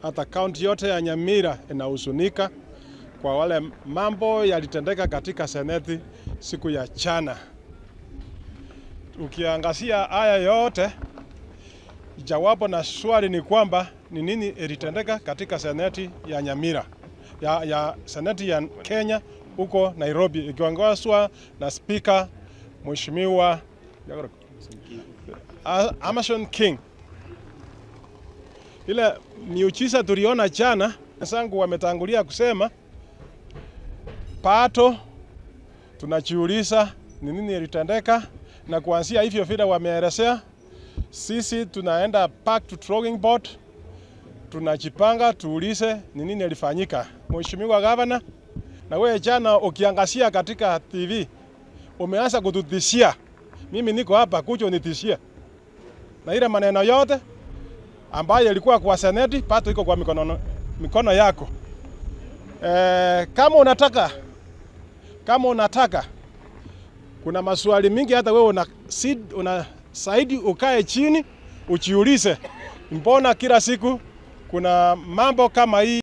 Hata kaunti yote ya Nyamira inahuzunika kwa wale mambo yalitendeka katika seneti siku ya jana. Ukiangazia haya yote, jawabu na swali ni kwamba ni nini ilitendeka katika seneti ya Nyamira ya seneti ya Kenya huko Nairobi, ikiongozwa na Speaker Mheshimiwa Amason King. Ile miujiza tuliona jana, wenzangu wametangulia kusema, pato tunajiuliza ni nini ilitendeka, na kuanzia hivyo vile wameelezea, sisi tunaenda back to drawing board, tunajipanga tuulize ni nini ilifanyika. Mheshimiwa Governor, na wewe jana ukiangazia katika TV umeanza kututishia. Mimi niko hapa kuja unitishia. Na ile maneno yote ambayo ilikuwa kwa seneti pato iko kwa mikono yako. Kama unataka kuna maswali mingi hata wewe una saidi ukae chini ujiulize mbona kila siku kuna mambo kama hii.